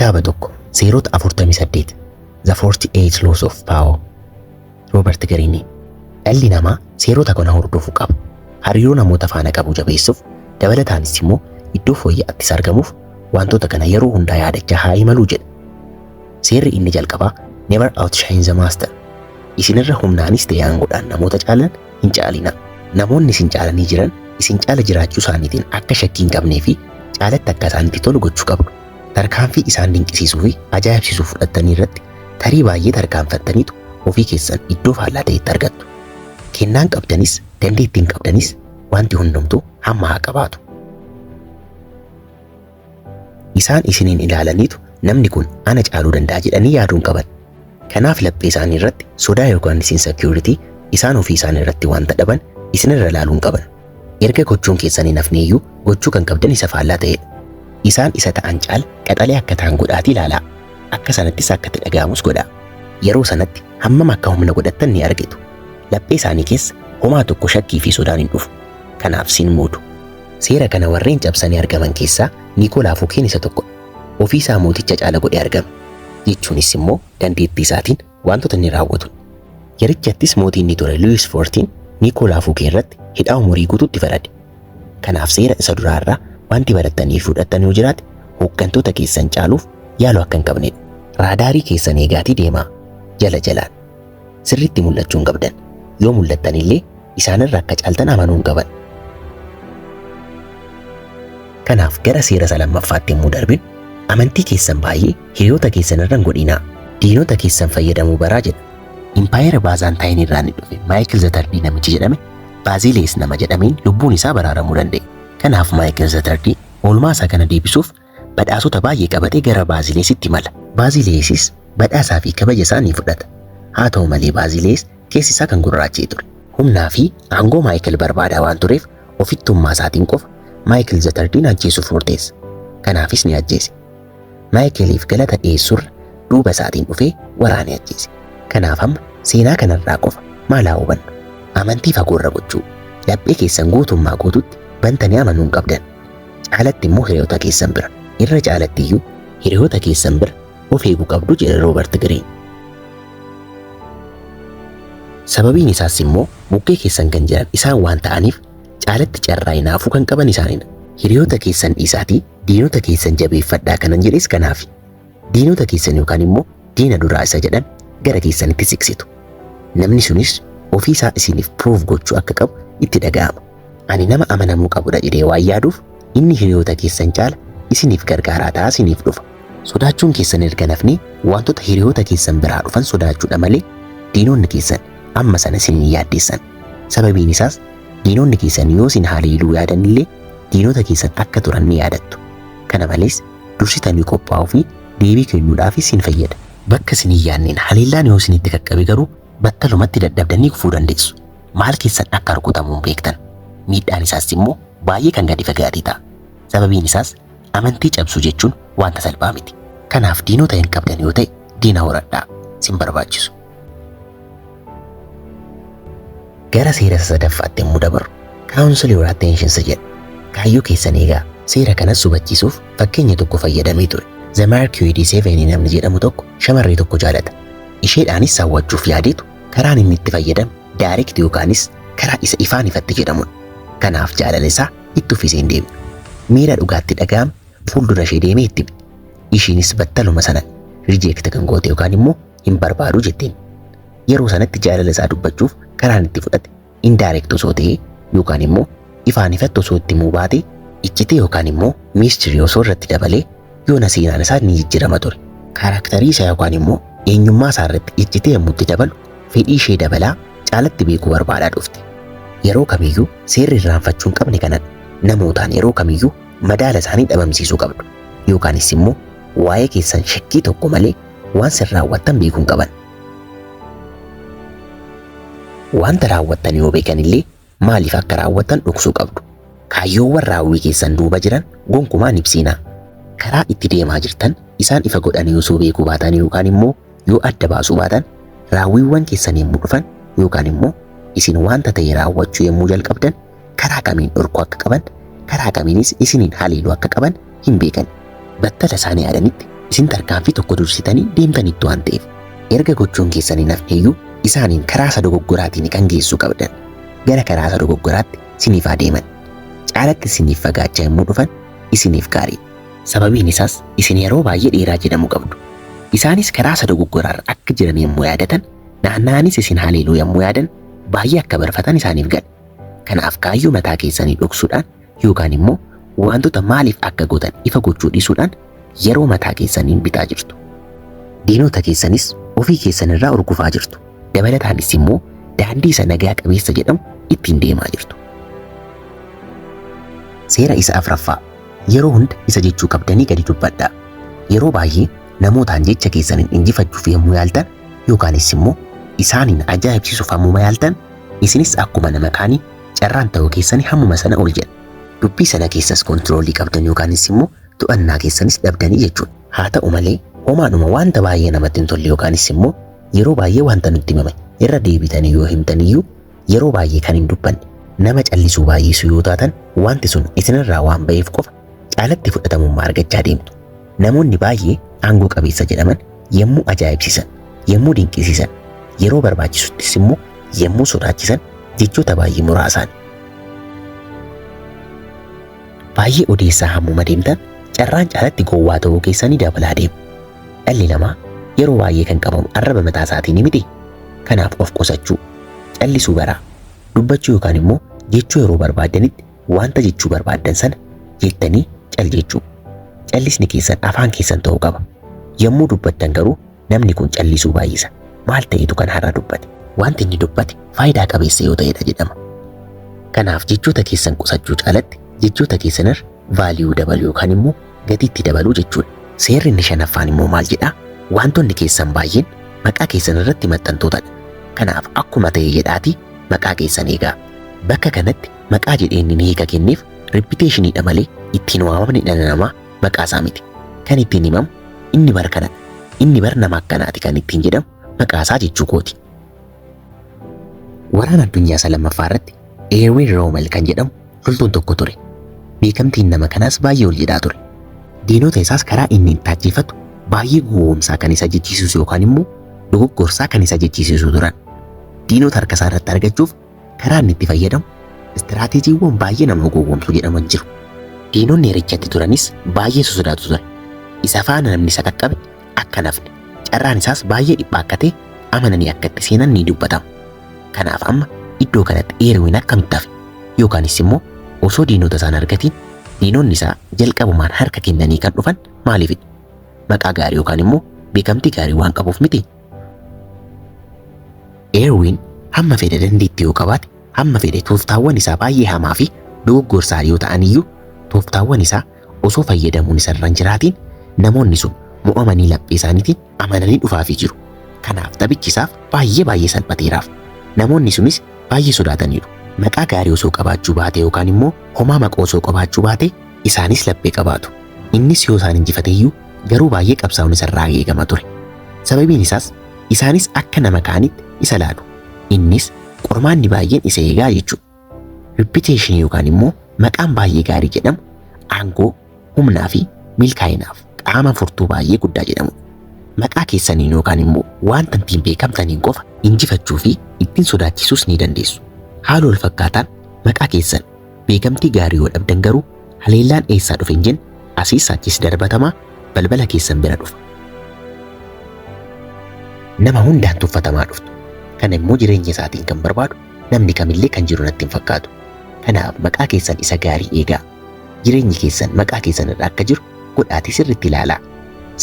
Kitaaba 1 Seerota 48 The 48 Laws of Power Roobert Giriinii. Dhalli namaa seerota kana hordofuu qaba. Hariiroo namoota faana qabu jabeessuuf, dabalataanis immoo iddoo fooyya'aattis argamuuf wantoota kana yeroo hundaa yaadachaa haa imaluu jedha. Seerri inni jalqabaa Never outshine the master. Isinirra humnaanis ta'e aangoodhaan namoota caalan hin caalinaa. Namoonni isin caalanii jiran isin caala jiraachuu isaaniitiin akka shakkii hin qabnee fi caalatti akka isaanitti tolu gochuu qabdu. Tarkaanfii isaan dinqisiisuu fi ajaa'ibsiisuu fudhattanii irratti tarii baay'ee tarkaanfattaniitu ofii keessan iddoo faallaa ta'etti argattu. Kennaan qabdanis dandeettiin qabdanis wanti hundumtuu hamma haa qabaatu. Isaan isiniin ilaalaniitu namni kun ana caaluu danda'a jedhanii yaaduun qaban. Kanaaf laphee isaanii irratti sodaa yookaan insecurity isaan ofii isaanii irratti wanta dhaban isinirra ilaaluun qaban. Erga gochuun keessan hin hafneeyyuu gochuu kan qabdan isa faallaa ta'edha. Isaan isa ta'an caala qaxalee akka ta'an godhaatii ilaalaa. Akka sanattis akka itti dhaga'amus godhaa. Yeroo sanatti hammam akka humna godhattan ni argitu. Laphee isaanii keessa homaa tokko shakkii fi sodaan hin dhufu. Kanaaf sin muudu. Seera kana warreen cabsanii argaman keessaa Nikolaa Fukeen isa tokkodha. Ofii isaa mooticha caala godhee argame. Jechuunis immoo dandeettii isaatiin wantoota inni raawwatu. Yerichattis mootiin inni ture Luwis XIV Nikolaa Fukee irratti hidhaa umurii guutuutti farade. Kanaaf seera isa duraa irraa wanti barattanii fi fudhattan yoo jiraate hooggantoota keessan caaluuf yaaluu akka hin qabnedha. Raadaarii keessan eegaatii deemaa. Jala jalaan. Sirriitti mul'achuu hin qabdan. Yoo mul'attan illee isaanirra akka caaltan amanuu hin qaban. Kanaaf gara seera isa lammaffaatti yommuu darbinu amantii keessan baay'ee hiriyoota keessan irra hin godhinaa. Diinota keessan fayyadamuu baraa jedha. Impaayera Baazantaayin irraa ni dhufe Maayikil Zatardii namichi jedhame Baazilees nama jedhameen lubbuun isaa baraaramuu danda'e. Kanaaf Maayikil Zatardii oolmaa isaa kana deebisuuf badhaasota baay'ee qabatee gara Baazileesitti imala. Baazileesis badhaasaa fi kabaja isaa ni fudhata. Haa ta'u malee Baazilees keessi isaa kan gurraacha'e ture. Humnaa fi aangoo Maayikil barbaadaa waan tureef ofittummaa isaatiin qofa Maayikil Zatardiin ajjeesuuf murteessa. Kanaafis ni ajjeese. Maayikiliif galata dhiyeessurra duuba isaatiin dhufee waraanee ajjeese. Kanaaf amma seenaa kanarraa qofa maal haa hubannu? Amantii fagoorra gochuu. Laphee keessan guutummaa guututti bantanii amanuu hin qabdan. Caalatti immoo hiriyoota keessan bira. Irra caalatti iyyuu hiriyoota keessan bira of eeguu qabdu jedhe Roobert Giriin. Sababiin isaas immoo bukkee keessan kan jiran isaan waan ta'aniif caalatti carraa hinaafuu kan qaban isaanidha. Hiriyoota keessan dhiisaatii diinota keessan jabeeffadhaa kanan jedhes kanaafi. Diinota keessan yookaan immoo diina duraa isa jedhan gara keessanitti siqsitu. Namni sunis ofii isaa isiniif proof gochuu akka qabu itti dhaga'ama. Ani nama amanamuu qabudha jedhee waan yaaduuf inni hiriyoota keessan caala isiniif gargaaraa ta'aa isiniif dhufa. Sodaachuun keessan erga nafnee wantoota hiriyoota keessan biraa dhufan sodaachuudha malee diinonni keessan amma sana isin hin yaaddeessan. Sababiin isaas diinonni keessan yoo isin haleeluu yaadan illee diinota keessan akka turan ni yaadattu. Kana malees dursitanii qophaa'uu fi deebii kennuudhaafis isin fayyada. Bakka isin hin yaadneen haleellaan yoo isinitti qaqqabe garuu battalumatti dadhabdanii kufuu dandeessu. Maal keessan akka rukutamu hin beektan. Miidhaan isaas immoo baay'ee kan gadi fagaatee ta'a. Sababiin isaas amantii cabsuu jechuun wanta salphaa miti. Kanaaf diinota hin qabdan yoo ta'e diina horadhaa sin barbaachisu. Gara seera isa sadaffaatti yommuu dabarru counsel your attentions jedha. Kaayyoo keessan eegaa. Seera kanas hubachiisuuf fakkeenya tokko fayyadamee ture. The Mercury D7 namni jedhamu tokko shamarree tokko jaalata. Isheedhaanis hawwachuuf yaadeetu karaan inni itti fayyadame direct yookaanis karaa isa ifaan ifatti jedhamudha. Kanaaf jaalala isaa itti uffisee hin deemne. Miira dhugaatti dhaga'ame fuuldura ishee deemee itti hime. Ishiinis battaluma sana reject kan goote yookaan immoo hin barbaadu jetteen. Yeroo sanatti jaalala isaa dubbachuuf karaan itti fudhate indirect osoo ta'ee yookaan immoo ifaan ifatti osoo itti himuu baate iccitii yookaan immoo mystery osoo irratti dabalee yoona seenaan isaa ni jijjiirama ture. Kaaraaktarii isaa yookaan immoo eenyummaa isaa irratti iccitii yommuu itti dabalu fedhii ishee dabalaa caalatti beekuu barbaadaa dhufte. Yeroo kamiyyuu seerri irraanfachuu hin qabne kanadha. Namootaan yeroo kamiyyuu madaala isaanii dhabamsiisuu qabdu. Yookaanis immoo waa'ee keessan shakkii tokko malee waan sin raawwattan beekuu hin qaban. Wanta raawwattan yoo beekan illee maaliif akka raawwattan dhoksuu qabdu. Kaayyoowwan raawwii keessan duuba jiran gonkumaa hin ibsinaa. Karaa itti deemaa jirtan isaan ifa godhanii osoo beekuu baatan yookaan immoo yoo adda baasuu baatan raawwiiwwan keessan yommuu dhufan yookaan immoo isin wanta ta'e raawwachuu yommuu jalqabdan karaa kamiin dhorkuu akka qaban karaa kamiinis isiniin haleeluu akka qaban hin beekan. Battala isaan yaadanitti Isin tarkaanfii tokko dursitanii deemtanittu waan ta'eef erga gochuun keessan hin hafneeyyuu isaaniin karaa isa dogoggoraatiin kan geessuu qabdan. Gara karaa isa dogoggoraatti siniif adeeman. Caalatti siniif fagaachaa yommuu dhufan isiniif gaarii. Sababiin isaas isin yeroo baay'ee dheeraa jedhamu qabdu. Isaanis karaa isa dogoggoraarra akka jiran yommuu yaadatan, naanna'anis isin haleeluu yommuu yaadan baay'ee akka barfatan isaaniif gala. Kanaaf kaayyoo mataa keessanii dhoksuudhaan yookaan immoo wantoota maaliif akka gootan ifa gochuu dhiisuudhaan yeroo mataa keessaniin bitaa jirtu. Diinota keessanis ofii keessan irraa urgufaa jirtu. Dabalataanis immoo daandii isa nagaa qabeessa jedhamu ittiin deemaa jirtu. Seera isa afraffaa yeroo hunda isa jechuu qabdanii gadi dubbadhaa. Yeroo baay'ee namootaan jecha keessaniin injifachuuf yommuu yaaltan yookaanis immoo isaaniin ajaa'ibsiisuuf hammuma yaaltan isinis akkuma nama kaanii carraan ta'uu keessanii hammuma sana ol jedha. Dubbii sana keessas kontiroolii qabdan yookaanis immoo to'annaa keessanis dhabdanii jechuudha. Haa ta'u malee homaadhuma wanta baay'ee namatti hin tolle yookaanis immoo yeroo baay'ee wanta nutti himame irra deebitanii yoo himtaniyyuu yeroo baay'ee kan hin dubbanne nama callisuu baay'isu yoo taatan wanti sun isinirraa waan ba'eef qofa caalatti fudhatamummaa argachaa deemtu. Namoonni baay'ee aangoo qabeessa jedhaman yommuu ajaa'ibsiisan, yommuu dinqisiisan, yeroo barbaachisuttis immoo yommuu sodaachisan jechoota baay'ee muraasaan. Baay'ee odeessaa hammuma deemtan carraan caalatti gowwaa ta'uu keessanii dabalaa deema. Dhalli namaa yeroo baay'ee kan qabamu arraba mataa isaatiin miti. Kanaaf of qusachuu, callisuu baraa, dubbachuu yookaan immoo jechuu yeroo barbaaddanitti wanta jechuu barbaaddan sana jettanii cal jechuu. Callisni keessan afaan keessan ta'uu qaba. Yommuu dubbattan garuu namni kun callisuu baay'isa. Maal ta'etu kan har'a dubbate? Wanti inni dubbate faayidaa qabeessa yoo ta'edha jedhama. Kanaaf jechoota keessan qusachuu caalatti jechoota keessanirra value dabaluu yookaan immoo gatiitti dabaluu jechuudha. Seerri inni shanaffaan immoo maal jedhaa? Wantoonni keessan baay'een maqaa keessan irratti maxxantootadha. Kanaaf akkuma ta'e jedhaatii maqaa keessan eegaa. Bakka kanatti maqaa jedhee inni hiika kenneef reputationiidha malee ittiin waamamni dhala namaa maqaa isaa miti. Kan ittiin himamu inni bar kanadha. Inni bar nama akkanaati kan ittiin jedhamu maqaa isaa jechuu kooti. Waraana addunyaa isa lammaffaa irratti Eerwin Roomel kan jedhamu loltuun tokko ture. Beekamtiin nama kanaas baay'ee ol jedhaa ture. Diinota isaas karaa inni itti ajjeefatu baay'ee gowwoomsaa kan isa jechisiisu yookaan immoo dogoggorsaa kan isa jechisiisu turan. Diinota harka isaa irratti argachuuf karaa inni itti fayyadamu istiraateejiiwwan baay'ee nama gowwoomsu jedhaman jiru. Diinonni yerichatti turanis baay'ee sosodaatu ture. Isa faana namni isa qaqqabe akka nafne carraan isaas baay'ee dhiphaa akka ta'e amananii akka itti seenan ni dubbatama. Kanaaf amma iddoo kanatti Eerwiin akkamitti hafe yookaanis immoo osoo diinota isaan argatiin diinonni isaa jalqabumaan harka kennanii kan dhufan maaliifidha? Maqaa gaarii yookaan immoo beekamtii gaarii waan qabuuf miti. Eerwiin hamma fedhe dandeettii yoo qabaate hamma fedhe tooftaawwan isaa baay'ee hamaa fi dogoggorsaa yoo ta'an iyyuu tooftaawwan isaa osoo fayyadamuun isa irra hin jiraatiin namoonni sun mo'amanii laphee isaaniitiin amananii dhufaafii jiru. Kanaaf taphichi isaaf baay'ee baay'ee salphateeraaf. Namoonni sunis baay'ee sodaataniiru. Maqaa gaarii osoo qabaachuu baate yookaan immoo homaa maqaa osoo qabaachuu baate isaanis laphee qabaatu. Innis yoo isaan injifate iyyuu garuu baay'ee qabsaa'uun isarraa eegama ture. Sababiin isaas isaanis akka nama kaanitti isa laalu. Innis qormaanni baay'een isa eegaa jechuudha. Reputation yookaan immoo maqaan baay'ee gaarii jedhamu aangoo, humnaa fi milkaa'inaaf qaama furtuu baay'ee guddaa jedhamudha. Maqaa keessaniin yookaan immoo wanta ittiin beekamtaniin qofa injifachuu fi ittiin sodaachisuus ni dandeessu. Haala wal fakkaataan maqaa keessan beekamtii gaarii yoo dhabdan garuu haleellaan eessaa dhufe hin jenne asiis achis darbatamaa balbala keessan bira dhufa. Nama hundaan tuffatamaa dhuftu. Kana immoo jireenya isaatiin kan barbaadu namni kamillee kan jiru natti hin fakkaatu. Kanaaf maqaa keessan isa gaarii eegaa. Jireenyi keessan maqaa keessan irra akka jiru godhaatii sirriitti ilaalaa.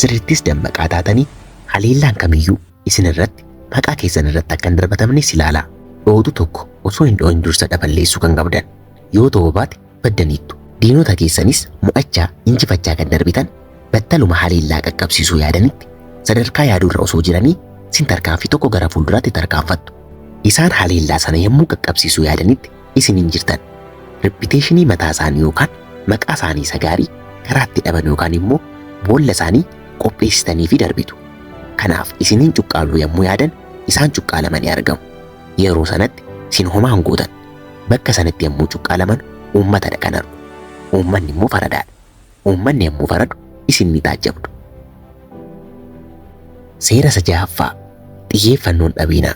Sirrittis dammaqaa taatanii haleellaan kamiyyuu isin irratti maqaa keessan irratti akka hin darbatamnes ilaalaa. Dhootu tokko osoo hin dhoohin dursa dhaballeessuu kan qabdan yoo ta'uu baate baddaniittu. Diinota keessanis mo'achaa injifachaa kan darbitan battaluma haleellaa qaqqabsiisuu yaadanitti sadarkaa yaaduurra osoo jiranii sin tarkaanfii tokko gara fuulduraatti tarkaanfattu. Isaan haleellaa sana yommuu qaqqabsiisuu yaadanitti isin hin jirtan. Reputationii mataa isaanii yookaan maqaa isaanii isa gaarii karaatti dhaban yookaan immoo boolla isaanii qopheessitanii fi darbitu. Kanaaf isiniin cuqqaaluu yommuu yaadan isaan cuqqaalamanii argamu. Yeroo sanatti sin homaa hin gootan. Bakka sanatti yommuu cuqqaalaman uummatadha kan argu. Uummanni immoo faradaadha. Uummanni yommuu faradu isin ni taajjabdu. Seera isa ja'affaa xiyyeeffannoon dhabiinaa.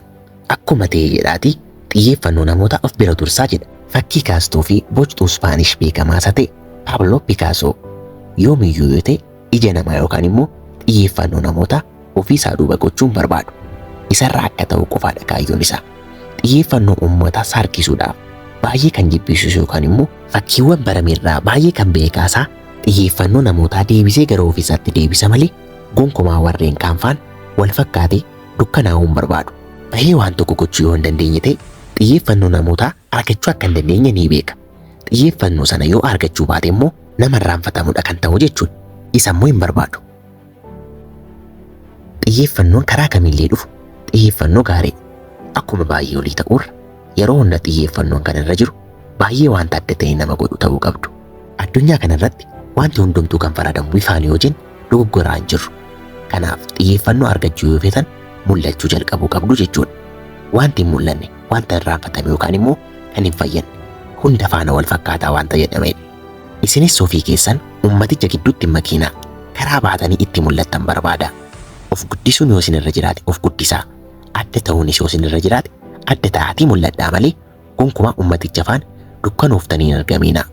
Akkuma ta'e jedhaatii xiyyeeffannoo namoota of bira tursaa jedha. Fakkii kaastuu fi boctuu Ispaanish beekamaa isa ta'e Pablo Picasso yoomiyyuu yoo ta'e ija namaa yookaan immoo xiyyeeffannoo namootaa ofiisaa duuba gochuun barbaadu. Isarraa akka ta'u qofaadha kaayyoon isaa. Xiyyeeffannoo uummataa harkisuudhaaf baay'ee kan jibbisiisu yookaan immoo fakkiiwwan barameerraa baay'ee kan beekaasaa xiyyeeffannoo namootaa deebisee gara ofiisaatti deebisa malee gonkumaa warreen kaan faana wal fakkaatee dukkanaa'uu hin barbaadu. Bahee waan tokko gochuu yoo hin dandeenye ta'e xiyyeeffannoo namootaa argachuu akka hin dandeenye ni beeka. Xiyyeeffannoo sana yoo argachuu baate immoo nama irraanfatamudha kan ta'u jechuudha. Isa immoo hin barbaadu. Xiyyeeffannoon karaa kamillee dhufu xiyyeeffannoo gaarii akkuma baay'ee olii ta'urra yeroo hunda xiyyeeffannoon kan irra jiru baay'ee wanta adda ta'e nama godhu ta'uu qabdu. Addunyaa kanarratti wanti hundumtuu kan faradamu bifaan yoo jenne dogoggoraa hin jirru. Kanaaf xiyyeeffannoo argachuu yoo feetan mul'achuu jalqabuu qabdu jechuudha. Wanti hin mul'anne wanta irraanfatame yookaan immoo kan hin fayyadne hunda faana wal fakkaataa wanta jedhamedha. Isinis ofii keessan ummaticha gidduutti hin makiinaa karaa baatanii itti mul'attan barbaada. Of guddisuun yoo isin irra jiraate of guddisaa. Adda ta'uunis yoo isin irra jiraate adda ta'aatii mul'adhaa malee gonkumaa ummaticha faana dukkanooftanii hin argaminaa.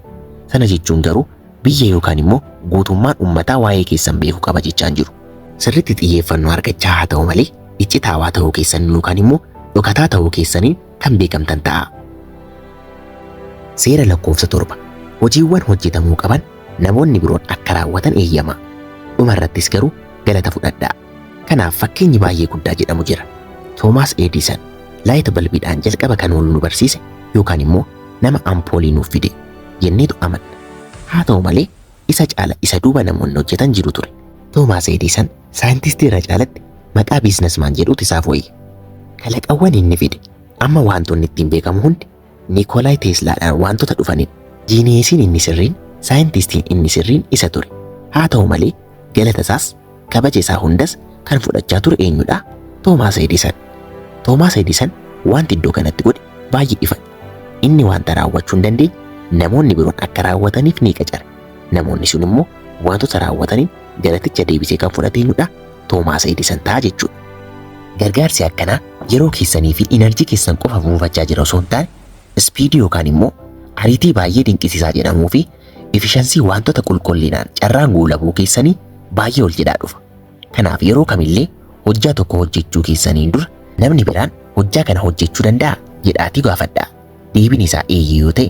Sana jechuun garuu biyya yookaan immoo guutummaan ummataa waa'ee keessan beekuu qaba jechaa hin jiru. Sirriitti xiyyeeffannoo argachaa haa ta'u malee iccitaawaa ta'uu keessan yookaan immoo dhokataa ta'uu keessaniin kan beekamtan ta'a. Seera lakkoofsa 7 hojiiwwan hojjetamuu qaban namoonni biroon akka raawwatan eeyyama. Dhumarrattis garuu galata fudhadhaa. Kanaaf fakkeenyi baay'ee guddaa jedhamu jira. Toomaas Edison light bulbiidhaan jalqaba kan nu barsiise yookaan immoo nama ampoolii nuuf fide jenneetu amanna. Haa ta'u malee isa caala isa duuba namoonni hojjetan jiru ture. Toomaas Edison saayintistii irra caalatti maqaa businessman jedhutu isaaf wayya. Kalaqawwan inni fide amma wantoonni ittiin beekamu hundi Niikoolaay Teeslaadhaan wantoota dhufanidha. Geniusiin inni sirriin saayintistiin inni sirriin isa ture. Haa ta'u malee galata isaas kabaja isaa hundas kan fudhachaa ture eenyudha? Toomaas Edison. Toomaas Edison wanti iddoo kanatti godhe baay'ee ifadha. Inni wanta raawwachuu hin dandeenye namoonni biroon akka raawwataniif ni qacare. Namoonni sun immoo wantoota raawwataniin galaticha deebisee kan fudhate eenyudha? Toomaas Edison ta'a jechuudha. Gargaarsi akkanaa yeroo keessanii fi energy keessan qofa buufachaa jira osoo hin taane speedii yookaan immoo ariitii baay'ee dinqisiisaa jedhamuu fi efficiency wantoota qulqullinaan carraan guulabuu keessanii baay'ee ol jedhaa dhufa. Kanaaf yeroo kamillee hojjaa tokko hojjechuu keessaniin dura namni biraan hojjaa kana hojjechuu danda'a jedhaatii gaafadhaa. Deebiin isaa eeyyee yoo ta'e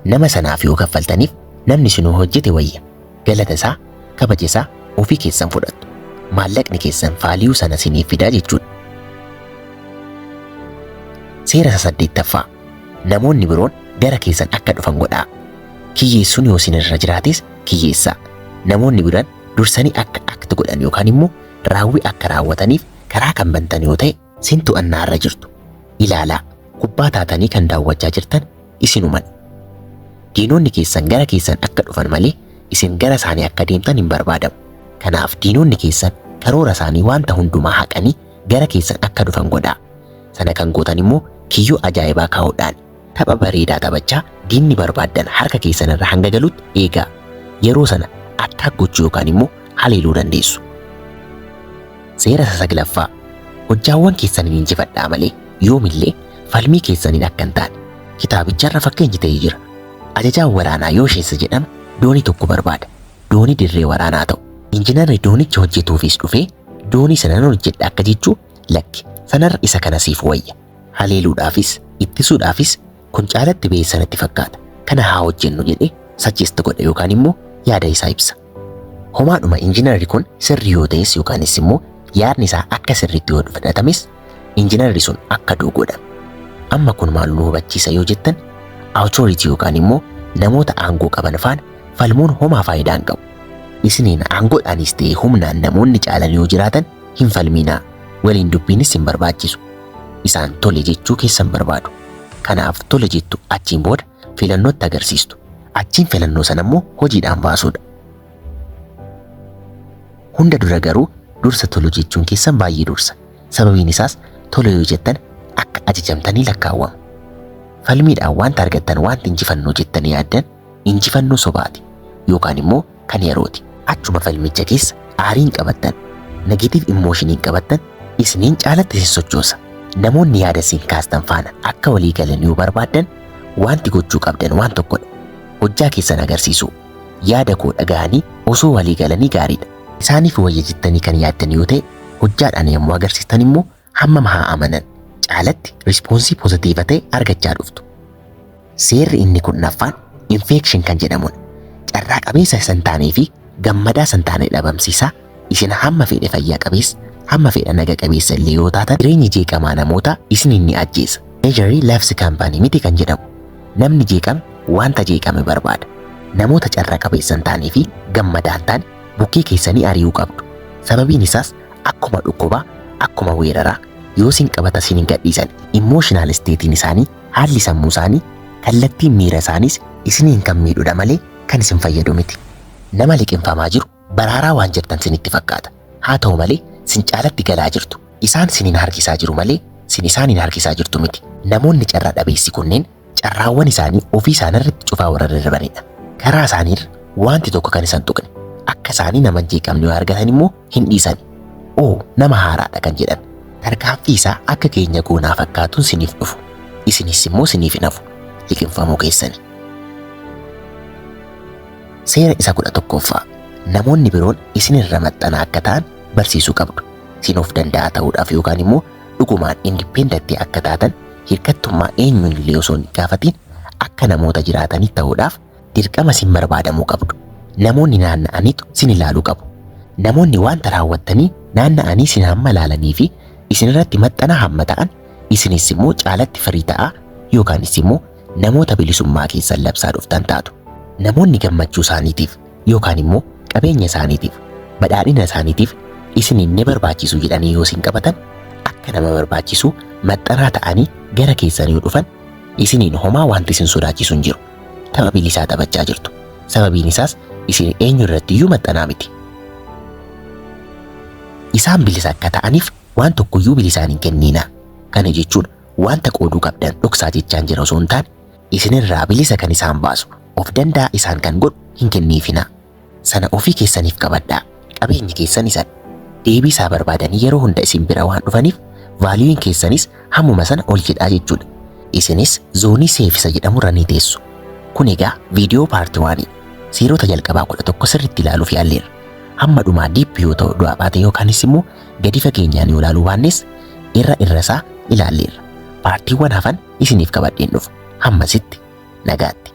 nama sanaaf yoo kaffaltaniif namni sunuu hojjete wayya. Galata isaa kabaja isaa ofii keessan fudhattu. Maallaqni keessan value sana siniif fidaa jechuudha. Seera isa saddeettaffaa namoonni biroon gara keessan akka dhufan godhaa. Kiyyeessuun yoo isin irra jiraates kiyyeessaa. Namoonni biraan dursanii akka act godhan yookaan immoo raawwii akka raawwataniif karaa kan bantan yoo ta'e sin to'annaa irra jirtu. Ilaalaa kubbaa taatanii kan daawwachaa jirtan isinuman. Diinonni keessan gara keessan akka dhufan malee isin gara isaanii akka deemtan hin barbaadamu. Kanaaf diinonni keessan karoora isaanii wanta hundumaa haqanii gara keessan akka dhufan godhaa. Sana kan gootan immoo kiyyoo ajaa'ibaa kaa'uudhaan tapha bareedaa taphachaa diinni barbaaddan harka keessan irra hanga galutti eegaa. Yeroo sana attack gochuu yookaan immoo haleeluu dandeessu. Seera isa saglaffaa hojjaawwan keessaniin injifadhaa malee yoomillee falmii keessaniin akka hin taane kitaabicharra fakkeenyi ta'ee jira. Ajajaan waraanaa yoo isheessa jedhame doonii tokko barbaada. Doonii dirree waraanaa ta'u. Injiinarri doonicha hojjetuufis dhufee doonii sana nan hojjedha akka jechuu lakki sanarra isa kana siif wayya. Haleeluudhaafis ittisuudhaafis kun caalatti ba'ee sanatti fakkaata. Kana haa hojjennu jedhee suggest godha yookaan immoo yaada isaa ibsa. Homaadhuma injiinarri kun sirrii yoo ta'es yookaanis immoo yaadni isaa akka sirriitti yoo fudhatames injiinarri sun akka du'u godhame. Amma kun maal nu hubachiisa yoo jettan authority yookaan immoo namoota aangoo qaban faana falmuun homaa faayidaa hin qabu. Isiniin aangoodhaanis ta'e humnaan namoonni caalan yoo jiraatan hin falminaa. Waliin dubbiinis hin barbaachisu. Isaan tole jechuu keessan barbaadu. Kanaaf tole jettu achiin booda filannootti agarsiistu. Achiin filannoo sana immoo hojiidhaan baasuudha. Hunda dura garuu dursa tole jechuun keessan baay'ee dursa. Sababiin isaas tole yoo jettan akka ajajamtanii lakkaawwama. Falmiidhaan wanta argattan wanti injifannoo jettanii yaaddan injifannoo sobaati yookaan immoo kan yerooti. Achuma falmicha keessa aariin qabattan Negative emotioniin qabattan isiniin caalatti isin sochoosa. Namoonni yaada isin kaastan faana akka walii galan yoo barbaaddan wanti gochuu qabdan waan tokkodha. Hojjaa keessan agarsiisuu. Yaada koo dhaga'anii osoo walii galanii gaariidha. Isaaniif wayya jettanii kan yaaddan yoo ta'e hojjaadhaan yommuu agarsiistan immoo hammam haa amanan caalatti response positive ta'e argachaa dhuftu. Seerri inni kurnaffaan infection kan jedhamudha. Carraa qabeessa isan taanee fi gammadaa isan taane dhabamsiisaa. Isin hamma fedhe fayyaa qabeessa, hamma fedha naga qabeessa illee yoo taatan, jireenyi jeeqamaa namoota isiniin ni ajjeesa. Misery loves company miti kan jedhamu. Namni jeeqame wanta jeeqame barbaada. Namoota carraa qabeessa hin taanee fi gammadaa hin taane bukkee keessanii ari'uu qabdu. Sababiin isaas akkuma dhukkubaa, akkuma weeraraa yoo isin qabata isin hin gadhiisan. Emotional stateiin isaanii, haalli sammuu isaanii, kallattiin miira isaaniis isiniin kan miidhudha malee kan isin fayyadu miti. Nama liqinfamaa jiru baraaraa waan jirtan sinitti fakkaata. Haa ta'u malee sin caalatti galaa jirtu. Isaan sinin harkisaa jiru malee sin isaaniin harkisaa jirtu miti. Namoonni carraa dhabeessi kunneen carraawwan isaanii ofii isaaniirratti cufaa warra darbanidha. Karaa isaaniirra wanti tokko kan isaan tuqne, akka isaanii nama hin jeeqamne yoo argatan immoo hin dhiisan. Oo, nama haaraadha kan jedhan. Tarkaanfii isaa akka keenya goonaa fakkaatuun siniif dhufu. Isinis immoo siniif hin hafu. Liqinfamuu keessani. Seera isa 11ffaa, namoonni biroon isinirra maxxanaa akka ta'an barsiisuu qabdu. Isin of danda'a ta'uudhaaf yookaan immoo dhugumaan independent akka taatan, hirkattummaa eenyuun illee osoo hin gaafatin akka namoota jiraatanii ta'uudhaaf dirqama isin barbaadamuu qabdu. Namoonni naanna'aniitu sin ilaaluu qabu. Namoonni wanta raawwattanii naanna'anii isin hamma ilaalanii fi isin irratti maxxanaa hamma ta'an, isinis immoo caalatti firii ta'aa yookaanis immoo namoota bilisummaa keessan labsaa dhuftan taatu. Namoonni gammachuu isaaniitiif yookaan immoo qabeenya isaaniitiif, badhaadhina isaaniitiif isiniin ni barbaachisu jedhanii yoo isin qabatan, akka nama barbaachisu maxxanaa ta'anii gara keessan yoo dhufan, isiniin homaa wanti isin sodaachisu hin jiru. Tapha bilisaa taphachaa jirtu. Sababiin isaas isin eenyu irratti iyyuu maxxanaa miti. Isaan bilisa akka ta'aniif waan tokkoyyuu bilisaan hin kenniina. Kana jechuun wanta qooduu qabdan dhoksaa jechaan jira osoo hin taane, isinirraa bilisa kan isaan baasu, of danda'a isaan kan godhu hin kenniifina. Sana ofii keessaniif qabadhaa. Qabeenyi keessan isan. Deebii isaa barbaadanii yeroo hunda isin bira waan dhufaniif valueun keessanis hammuma sana ol jedhaa jechuudha. Isinis zone safe isa jedhamurra ni teessu. Kun egaa viidiyoo part one. Seerota jalqabaa 11 sirriitti ilaaluuf yaalleerra. Hamma dhumaa deep yoo ta'u du'aa baate yookaanis immoo gadi fageenyaan yoo ilaaluu baannes irra irra isaa ilaalleerra. Partiiwwan hafan isiniif qabadheen dhufu. Hammasitti nagaatti.